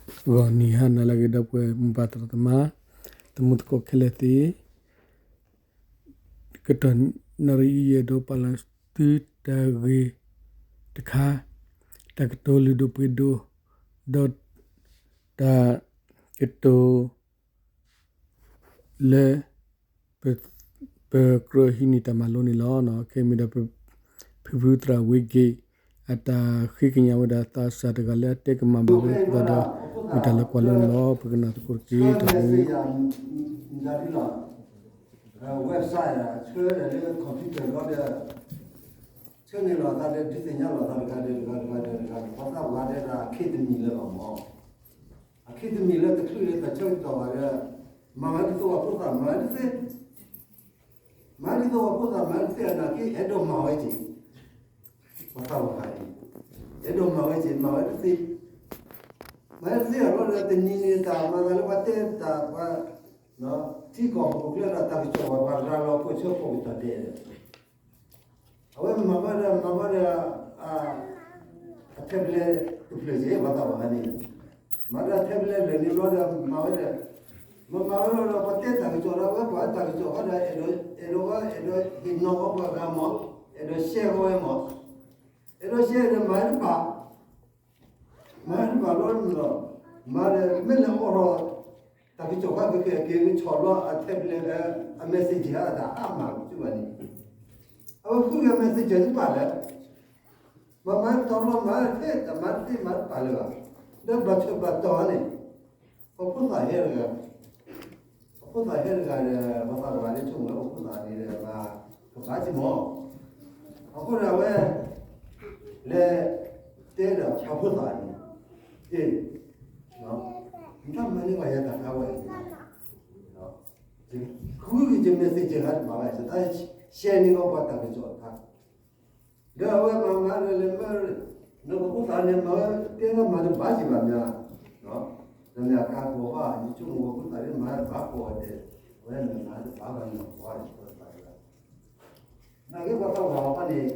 ဂီၤနံၤဟါနၤလၢအဂ့ၤ ဒီပုၢ်ဝဲၢ်မိၢ်ပၢ်သရၣ်သမါ သမူသကိးခဲလၢာ်သ့ၣ်, ကတီၢ်နၣ်ရံၣ်အံၤ ယအဲၣ်ဒိးပာ်လီၤသုတၢ်ဂ့ၢ်တခါ, တၢ်ကတိၤလုၢ်ဒိၣ်ပှ့ၤဒိၣ်, ဒီးတၢ်ကတိၤ လၢ ပကြၢးဟံးန့ၢ်တၢ်မၤလိန့ၣ်လီၤ. ခဲအံၤမ့ၢ်ဒၣ် ဖုဖုသရၣ်ဝ့က့ၤ အတၢ်ဃ့ကညးဝဲဒၣ်သးစၢ်တဂၤလၢအတဲကမၣ်ဘၣ်ဝဲ ဒီး မ့ၢ်တၢ်လၢကွၢ်လိန့ၣ်လီၤ. ပကနၢ်သကိးတက့ၢ်. တၢ်ဘျုး website ဆှၢဒီးလၢ computer ဒီး ဆှၢန့ၢ်လီၤသးဒီး ဒုးသ့ၣ်ညါလီၤသးတဂၤဒီးတဂၤတဂၤဒီးတဂၤ ပှၤသးပှၢ်တဲဒၣ် အခ့တမံၤလၢၤဘၣ်မၢ်. အခ့တမံၤလၢတချုးလၢတၢ်ဆၢကတီၢ်ဘၣ်ဒီး မၤဝဲဒ်သိးပှၤဖိသၣ် မၤဝဲတသ့, မၤဒ်သိးပှၤဖိသၣ် မၤဝဲတသ့ အနာ်က့ အဲၣ်ဒိးမၤဝဲက့ၤ, ပှၤသးပှၢ်တဂၤန့ၣ် အဲၣ်ဒိးမၤဝဲက့ၤ မၤဝဲတသ့, မၤဝဲတသ့အဃိဒီး တနံၤန့ၣ် တၢ်မၤသးလၢပှၤတဲတၢ် ပှၤ ထံကီၢ်ဟီၣ်ခိၣ်ချၢဒီး တၢ်ကစီၣ်ပှၤ ပှၤရၤလီၤခိၣ်ဆၢခိၣ်ကတီၢ်ဒဲးဒီး အဝဲမၤဝဲဒီး မၤဝဲဒီး အ အ tablet တဖျၢၣ်က့ၤ ပှၤသးပှၢ်တဂၤန့ၣ်, မၤဒီး tablet လၢာ်န့ၣ်ဘျီဒီး မၤဝဲဒီး မၤမၤဝဲဒီး ပှၤတဲတၢ်ကစီၣ်ဒီး အဝဲကွၢ်တၢ်ကစီၣ်ဃီဒီး အဲၣ်ဒိး အဲၣ်ဒိးဝဲ အဲၣ်ဒိးဟ့ၣ်နီၤဝဲပှၤဂၤမၢ်, အဲၣ်ဒိး share ဃီဝဲမၢ်, အဲၣ်ဒိး share ဒီး မၤတပာ် မၤတပာ်ဘျီန့ၣ်ဒီး မၤဒီး မ့ၢ်လဲၤအိးထီၣ် တၢ်ကစီၣ်ဃီကကဲက့ၤ ကဆီၣ်ဘျီ အ tablet အ messenger အတၢ်အါမးကစၢ်ဘၣ်န့ၣ်, အဝဲဃုက့ၤ messenger တပာ်လၢ မၤမၤတီၤလီၤ မၤထဲတၢ်မၤတသ့ မၤတပာ်လၢၤဘၣ်, ဒီးဘၣ်ဆၢဘၣ်တီၤန့ၣ် ပှၤဖိသၣ်ဟဲတဂၤ ပှၤဖိသၣ်ဟဲတဂၤဒီး ပှၤသးပှၢ်လၢဆိကမိၣ်လၢပှၤဖိသၣ်န့ၣ်ဒီး ဘၣ်ကဘၣ်က့ၤမၢ်, အဃိဒီးအဝဲ လဲၤတဲဒီးပှၤဖိသၣ်န့ၣ်, အ့ၣ် နတၢ်မၤန့ၢ်ဘၣ်ယၤတၢ်ခါဝဲအံၤ, ဃုက့ၤ messenger တဂၤတဘၣ်ဘၣ် ယတၢ် share န့ၢ်လီၤပှၤတၢ်ကစီၣ်တခါ ဒီးအဝဲမၤမၤဒီးလဲၤမၢ နပှၤဖိသၣ်န့ၣ် မၤဝဲတဲလၢမၤတဘၣ်က့ၤဘၣ်မး, နမ့ၢ်အကါကိးဘၣ် ယဆိကမိၣ်ပှၤဖိသၣ်န့ၣ် မၤတဘၣ်ကိးဂၤဒဲး, အဝဲမၤတဘၣ်ဘၣ်န့ၣ် ပှၤဖိသၣ်တဂၤ နာ်က့ပှၤသးပှၢ်တဂၤန့ၣ်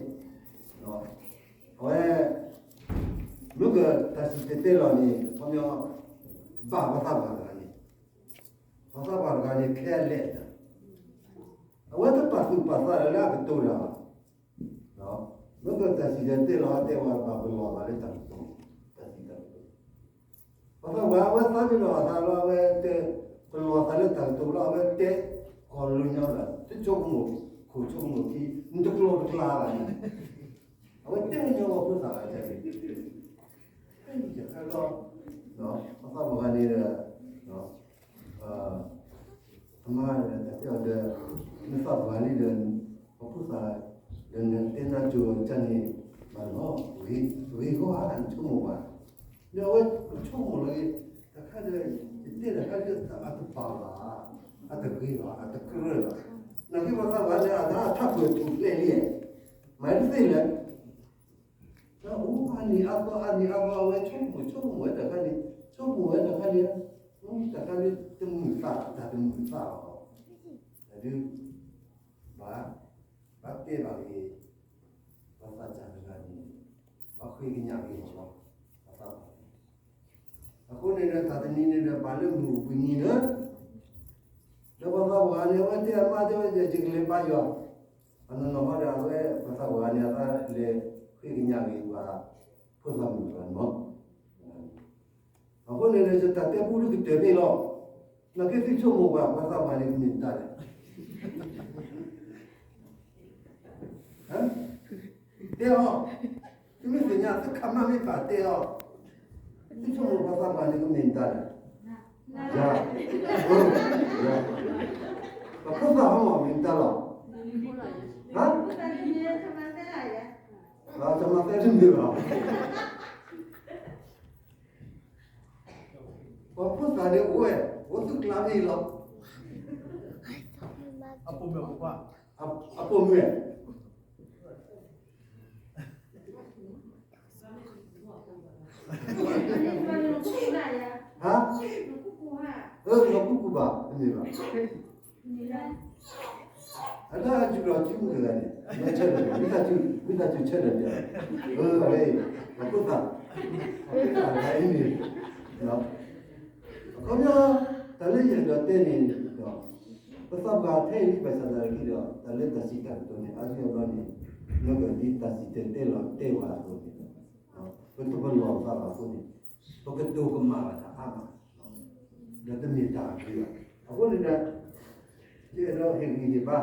အဝဲ မ့ၢ်ကတၢ်စံၣ်တဲၤတဲလီၤန့ၣ် ခီပညီ ဘၣ်ပှၤသးပှၢ်တဂၤန့ၣ်, ပှၤသးပှၢ်တဂၤန့ၣ် ခဲလၢာ်, အဝဲတပာ်သူၣ်ပာ်သးလၢအကတိၤတၢ်ဘၣ်, မ့ၢ်ကတၢ်စံၣ်တဲၤတဲလီၤ တဲဝဲဘၣ်ပလီၢ်သးလၢတၢ်ကတိၤ, တၢ်စံၣ်တၢ်ကတိၤ ပှၤသးပှၢ် အဝဲသးပ့ၤနီၣ်အသးလီၤ အဝဲတဲ ပလီၢ်သးလၢတၢ်ကတိၤလီၤ အဝဲတဲ ကီၢ်လူၤညီဒီး တဆိကမိၣ် ခိၣ်ဆိကမိၣ်ခံ နတကျိၤတကျါဘၣ်န့ၣ် အဝဲတဲညီပှၤဖိသၣ်ဂၤန့ၣ် ယဟဲလီၤ ပှၤသးပှၢ်ဂၤန့ၣ်ဒီး အမါဒီး တၢ်တဲအီၤဒီး နသးပှၢ်လံဒီး ပှၤဖိသၣ် ဒီးနတဲနၢ်ကၠိၤတၢ်န့ၣ် မၤလီၤ ဂ့ၤဂီၢ်ဧါ နဆိကမိၣ်ဘၣ် ဒီးအဝဲဆိကမိၣ်လီၤဂ့ၤ တခါဒီး ယတဲတခါဒီး အတပာ်ဘၣ် အတဂ့ၤဘၣ် အတကြၢးဘၣ် နာ်က့ပှၤသးပှၢ်န့ၣ် အတၢ်ထးပှဲၤထူၣ်ဖျဲးလံ မၤတသ့လၢ အိၣ်အါနံၤအါသီ အါနံၤအါသီ အဝဲဆိကမိၣ် ဆိကမိၣ်ဝဲတခါန့ၣ် ဆိကမိၣ်ဝဲတခါန့ၣ် တခါန့ၣ် တမုာ်သး တၢ်တမုာ်သးဘၣ် ဒုး ဘၣ် ဘၣ်တဲဘၣ်ဂ့ၤ ပှၤသးစၢ်တဂၤန့ၣ် ဘၣ်ဃ့ကညးဂ့ၤလီၤ ပှၤသးပှၢ် အဃိန့ၣ်ဒီး တၢ်တနံၤန့ၣ်ဒီး ဘၣ်လၢမုၢ်အိၣ်ဘှံးနံၤလၢ ဒီးပှၤသးပှၢ်န့ၣ် အဝဲတဲအမါတဲဝဲ ယကလဲၤဘါယွၤ အနီၢ်နီၢ်ဃီဒီး အဝဲပှၤသးပှၢ်န့ၣ် အသးလဲၤဃ့ကညးဂ့ၤပှၤ ဖိသၣ်မုၣ်တဂၤန့ၣ်မး အဃိန့ၣ်ဒီး ယတၢ်တဲပူတကတၢၢ်န့ၣ်လီၤ. နာ်က့သုဆိကမိၣ်ဘၣ် ပှၤသးပှၢ်န့ၣ် ကမ့ၢ်တၢ်လဲၣ် တဲအီၤ, သုမ့ၢ်သ့ၣ်ညါ သုခါမါမ့ၢ်ပာ်တဲအီၤ, သုဆိကမိၣ်ပှၤသးပှၢ်န့ၣ် ကမ့ၢ်တၢ်လဲၣ်, ယၤ, ပှၤဖိသၣ်ဟီမ့ၢ်တၢ်လီၤ, ဟါ, တမၤသဲတမ့ၢ်ဘၣ် ပှၤဖိသၣ်န့ၣ်အိၣ်ဝဲ, အိၣ်သုကျါမ့ၢ်လီၤ, အပိာ်မုၣ်, ဟါ, အၢ လီၤကူကူဘၣ် တမ့ၢ်ဘၣ် အတၢ်စူၤလီၤစုမုၢ်တဂၤန့ၣ် မ့ၢ်ဆၢထၢၣ် မ့ၢ်တၢ်စူၤဆၢထၢၣ်န့ၣ်, အဝဲအံၤ အခိၣ်သၣ်, အခိၣ်သၣ်တဂၤအံၤန့ၣ်, အခီပညီ တၢ်လၢယအဲၣ်ဒိးတဲန့ၣ်ဒီး ပသးပှၢ်ထဲအံၤ ဘၣ်ဆၣ်သနာ်က့ဒီး တၢ်လၢတၢ်စံးတၢ်ကတိၤန့ၣ် အါစုအါဘျီန့ၣ် မ့ၢ်ကဒ်တၢ်စံၣ်တဲၤတဲလီၤတဲဝဲအသိးန့ၣ် ပတပလီၢ်သးဘၣ်အဃိန့ၣ် ပကတိၤကမၣ်ဘၣ်တၢ်အါမး ဒီးတမ့ၢ်တၢ်အဂ့ၤဘၣ်. အဃိန့ၣ်ဒီး ယအဲၣ်ဒိးဟ့ၣ်ဂံၢ်ဟ့ၣ်ဘါ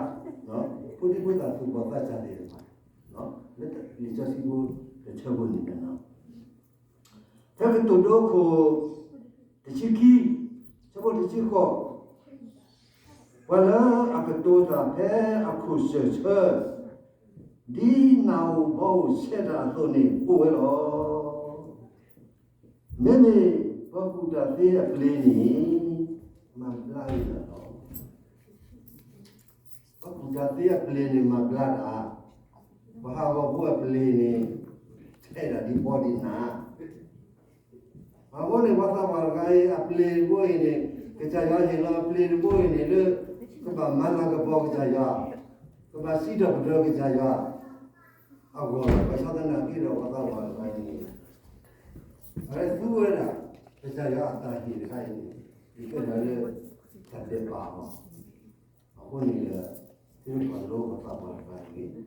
ဖိဒံဖိသၣ်သူၣ်ဘီၣ်သးစၢ်သ့ၣ်တဖၣ် လၢလံာ်စီဆှံဖိတဆၢဖိန့ၣ် ဖဲကတိၤဒိခိၣ်တဆံခံ ဆၢဖိတဆံဃိး, ပှၤလၢအကတိၤတၢ်ဖဲအခိၣ်စၢၢ်ဆၢ ဒ်နၢ်အိၣ်ဘီအိၣ်ဆဲးတၢ်အသိးန့ၣ် အိၣ်ဝဲလီၤ. မ့မ့ၢ်ပှၤကူၣ်တၢ်သ့အပျ့ၤန့ၣ် မၤဘျါဝဲဒၣ်လီၤ. ပှၤကူၣ်တၢ်သ့အပျ့ၤန့ၣ် မၤဘျါတၢ်, ပှၤဟးဂီၤဖိအပျ့ၤန့ၣ် ထဲးဒၣ်ဒ်ဘီဒ်နၢ် အဃိန့ၣ် ပှၤသးပှၢ်တဂၤအံၤ အပျ့ၤတဘိအံၤန့ၣ် ကစၢ်ယွၤဟ့ၣ်လီၤအပျ့ၤတဘိအံၤန့ၣ်လၢ ကဘၣ်မၤလၤကပီၤကစၢ်ယွၤ, ကဘၣ်စံးထီၣ်ပတြၢၤကစၢ်ယွၤ အဂီၢ်လီၤ. ဘၣ်ဆၣ်သနာ်က့ဒီး ပှၤသးပှၢ်တဂၤအံၤန့ၣ် အဝဲသူဝဲဒၣ် ကစၢ်ယွၤအတၢ်ဟ့ၣ်တခါအံၤန့ၣ် ဒ်သိးဒီးလၢ တၢ်ဒဲးဘးအီၤ အဃိန့ၣ်ဒီး သုပှၤလိပှၤသးပှၢ်တဂၤအံၤ ဒီးအ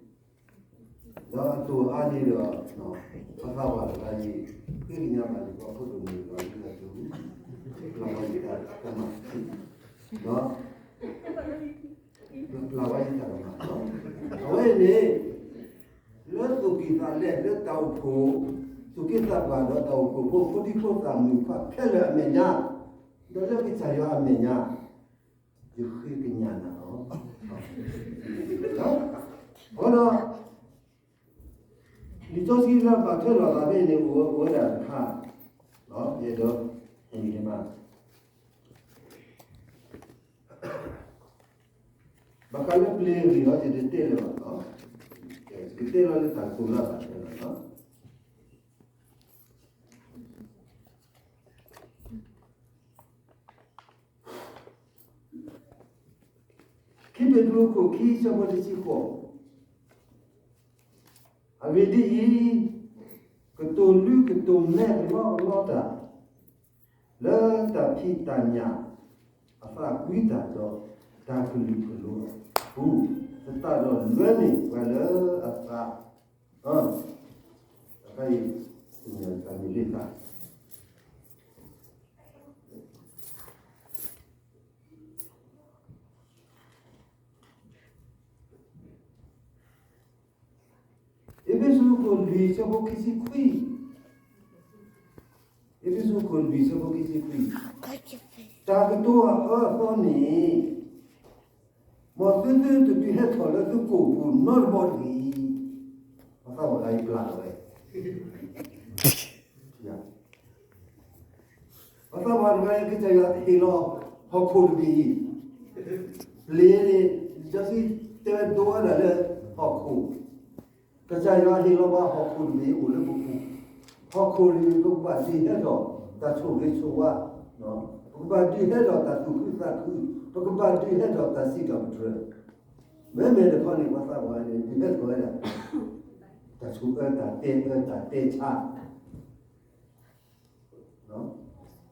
တိၢ်အါန့ၣ်ဒီး ပှၤသးပှၢ်တဂၤအံၤ ဃ့ကညးဘၣ်လံာ်စီဆှံဖိတမုာ်ဒီး ဒ်သိးသု ပျၢ်ဝဲယတၢ်ကမၣ် ဒီး ပျၢ်ဝဲယတၢ်ကမၣ်လီၤ. အဝဲအံၤန့ၣ် လၢသူၣ်ကံၢ်သးလဲ လၢတၢ်အိၣ်ဖှိၣ် သူၣ်က့သးပှၢ်ဒီးတၢ်အိၣ်ဖှိၣ်ဖိ ဖိဒံဖိသၣ်မုၣ်ခွါခဲလၢာ်အမဲာ်ညါ ဒီးလၢကစၢ်ယွၤအမဲာ်ညါ ယဃ့ကညးနၤလီၤ. အဃိဒီး လံာ်စီဆှံလၢဘၣ်ထွဲလိာ်သးဖဲအံၤန့ၣ် အိၣ်ဝဲဒၣ်တခါ, ယအဲၣ်ဒိးဟ့ၣ်ဂံၢ်ဟ့ၣ်ဘါ ဘၣ်ဃးလၢပျ့ၤအဂ့ၢ်ဒီး ယတတဲလၢၤဘၣ်လီၤ. ယကတဲလီၤလၢတၢ်ကတိၤလၢအဘၣ်ထွဲလီၤလီၤ. ခံပ့းတရူးခိၣ်ခံ ဆၢဖိတဆံဃိး, အဂ့ၢ်ဒ်အံၤ, ကတိၤလုၢ်ကတိၤမဲာ်ကလီကလီတၢ်, လၢတၢ်ဖံးတၢ်ညၣ်အသးကွံတၢ်ဒီး တၢ်ကလုာ်ကလိၤအပူၤ, သတးဒီးလွဲန့ၢ်ပှၤလၢအသး အခါအံၤ တမ့ၢ်တၢ်မ့ၢ်လ့ၣ်သး အ့းဖ့းစူးခိၣ်လွံၢ် ဆၢဖိခံဆံခွံ, အ့းဖ့းစူးခိၣ်လွံၢ် ဆၢဖိခံဆံခွံ, တၢ်ကတိၤအအၢအသီန့ၣ် မ်သုသုတဒုးဟဲထီၣ်လၢသုကိာ်ပူၤနီတဘီတဂ့ၤ. ပှၤသးပှၢ်တဂၤအံၤပျၢ်လီၤဝဲ, ပှၤသးပှၢ်တဂၤအံၤ ကစၢ်ယွၤဟ့ၣ်လီၤဟီၣ်ခိၣ်တဘ့ၣ်အံၤ, ပျ့ၤန့ၣ် လံာ်စီဆှံတဲဝဲဒိဝဲဒၣ်လၢဟီၣ်ခိၣ် ကစၢ်ယွၤဟ့ၣ်လီၤပှၤဟီၣ်ခိၣ်တဘ့ၣ်အိၣ်လၢပပူၤ, ဟီၣ်ခိၣ်န့ၣ် ပကဘၣ်ဒုးဟဲထီၣ်တၢ်ဆိၣ်ဂ့ၤဆိၣ်ဝါ, ပကဘၣ်ဒုးဟဲထီၣ်တၢ်သူၣ်ခုသးခု, ပကဘၣ်ဒုးဟဲထီၣ်တၢ်စံးထီၣ်ပတြၢၤ, မ့မ့ၢ်တခီန့ၣ် ပှၤသးပှၢ်န့ၣ် ဒုးဟဲထီၣ်ဝဲဒၣ် တၢ်ဆိၣ်အၢ တၢ်တဲအၢ တၢ်တဲဆါ အ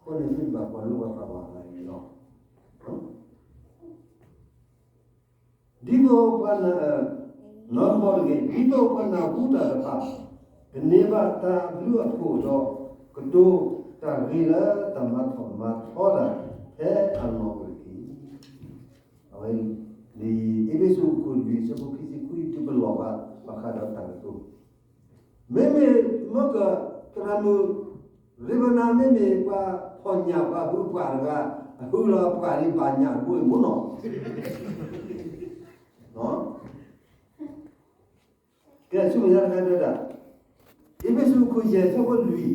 ဃိန့ၣ် သုတဘၣ်ပှၤလိပှၤသးပှၢ်တဂၤအံၤန့ၣ်လီၤ. ဒ်သိးပှၤနၢ်, နီတဘီတဂ့ၤ, ဒ်သိးပှၤနၢ်ဟူတၢ်တဖၣ် ကန့ၢ်ဘၣ်တၢ်အဘျုးအဖှိၣ်ဒီး ကတိၤတၢ်ဂ့ၤလၢတၢ်မၤထီၣ်မၤထီတၢ်ဖဲအလီၢ်အိၣ်တက့ၢ်. အဝဲန့ၣ် အ့းဖ့းစူးခိၣ်လွံၢ် ဆၢဖိခံဆံခွံ ဒုးပလီၢ်ဘၣ် ဘၣ်ဃးဒီးတၢ်ကတိၤ မ့မ့ၢ်မ့ၢ်က သရၣ်မုၣ် ရ့ဘနၤ မ့မ့ၢ်ပှၤဖီၣ်ညၣ်ပှၤဟုးပှၢ်တဂၤ အဟုးလီၤအပှၢ်န့ၣ်ဘၣ်ညၣ်တဘိအံၤမ့ၢ်နီၤ, ကဲ ဆူမဲာ်ညါတခါတဲဒၣ် အ့းဖ့းစူး ခိၣ်ယဲၢ် ဆၢဖိလွံၢ် ဒီး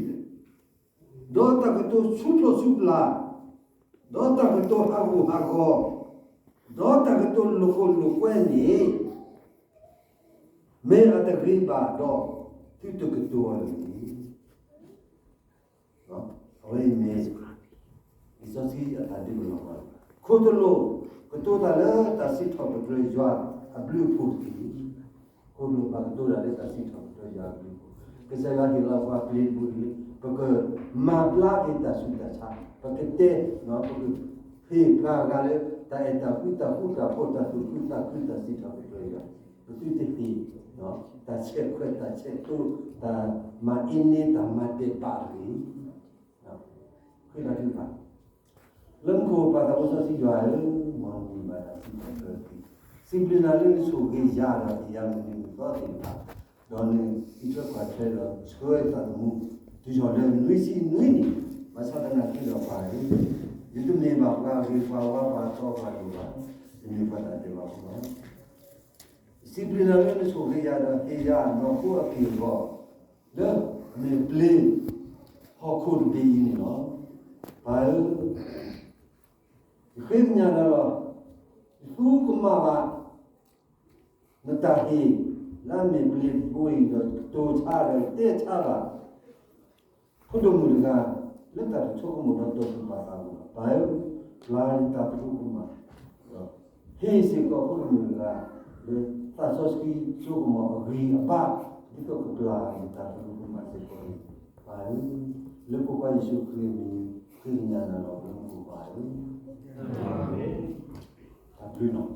တၢ်ကတိၤဆူၣ်ထီၣ်ဆူၣ်ပျၢ်, ဒီးတၢ်ကတိၤဟးဂူာ်ဟးဂီၤ, ဒီးတၢ်ကတိၤလိာ်ခိၣ်လိာ်ကွဲန့ၣ် မ့ၢ်အတဂ့ၤဘၣ်ဒီး သုတကတိၤအီၤတဂ့ၤ. အဝဲအံၤမ့ၢ် လံာ်စီဆှံအတၢ်ဒုးပလီၢ်ဘၣ်. ခိၣ်သလုး ကတိၤတၢ်လၢတၢ်စံးထီၣ်ပတြၢၤယွၤအဘျုးအဖှိၣ်တက့ၢ်. ခိၣ်သလုးဘၣ်ကတိၤတၢ်လၢတၢ်စံးထီၣ်ပတြၢၤယွၤအဘျုးအဖှိၣ်, ကစၢ်ယွၤဟ့ၣ်လီၤပှၤပျ့ၤတဘိတဘိ, ပ ပကမၤဘျါက့ၤတၢ်ဆူးတၢ်ဆါ, ပကတဲ, ပကဟ့ၣ်ပှၤဂၤလၢ တၢ်အဲၣ်တၢ်ကွံ တၢ်ဃူတၢ်ဖိး တၢ်သူၣ်ခုသးခု တၢ်စံးထီၣ်ပတြၢၤအံၤ, ပသုတဟ့ၣ် တၢ်ဆဲးခွဲး တၢ်ဆဲးကျိး တၢ်မၤအ့န့ တၢ်မၤတဲာ်ဘၣ်တဂ့ၤ. ဃ့ဘါထုကဖၣ်, လၢမူခိၣ်ပၢ်သးစီဆှံယွၤဧၢ, မ်နမံၤဘၣ်တၢ်စံးထီၣ်ပတြၢၤ, စံးဘျုးနၤလၢနဆိၣ်ဂ့ၤယၤဒီးဟ့ၣ်ယၤမုၢ်နံၤမုၢ်သီသ့ၣ်တဖၣ်, ဒီးနအံးထွဲကွၢ်ထွဲဒီးဆှၢသးသမူ တုၤထီၣ်လၢနွံဆံနွံနံၣ်, ဘၣ်ဆၣ်သနာ်က့ဒီးပၢ်ဧၢ, ယတမ့ၢ်ဘၣ်ပှၤဂ့ၤပှၤဝါ ပှၤတီပှၤလိၤဘၣ်, ယမ့ၢ်ပှၤတၢ်ဒဲးဘးဖိလီၤ. စံးဘျုးနၤလၢနဆိၣ်ဂ့ၤယၤဒီးဟ့ၣ်ယၤနီၢ်ခိအက့ၢ်အဂီၤ လၢအမ့ၢ်ပျ့ၤဟီၣ်ခိၣ်တဘ့ၣ်အံၤန့ၣ်လီၤ. ပၢ်ဧၢ, ယဃ့ကညးနၤလီၤ. ယသူကမၣ်ဘၣ် နတၢ်ဟ့ၣ်လၢအမ့ၢ်ပျ့ၤတဘိအံၤဒီး ကတိၤဆါဒီးတဲဆါဘၣ် ဖိဒိၣ်မုၣ်တဂၤ လၢတၢ်တဆိကမိၣ်ဒီးတီၢ်သူၣ်ပာ်သးအဂီၢ်, ပၢ်ဧၢ, ပျၢ်ယတၢ်သရူးကမၣ်, ဒီးဟ့ၣ်စ့ၢ်ကီးဖိဒိၣ်မုၣ်တဂၤ လၢသးစီဆှံဆိကမိၣ်အဂံၢ်အဘါ, ဒ်သိးကပျၢ်ယတၢ်သရူးကမၣ်စ့ၢ်ကီးန့ၣ်, ပၢ်ဧၢ, လၢဖိခွါယ့ၣ်ၡူးခရံာ်အမံၤ ဃ့ကညးနၤလီၤ ပၢ်မုၣ်ပၢ်ဧၢ. တၢ်ဘျုးလီၤ.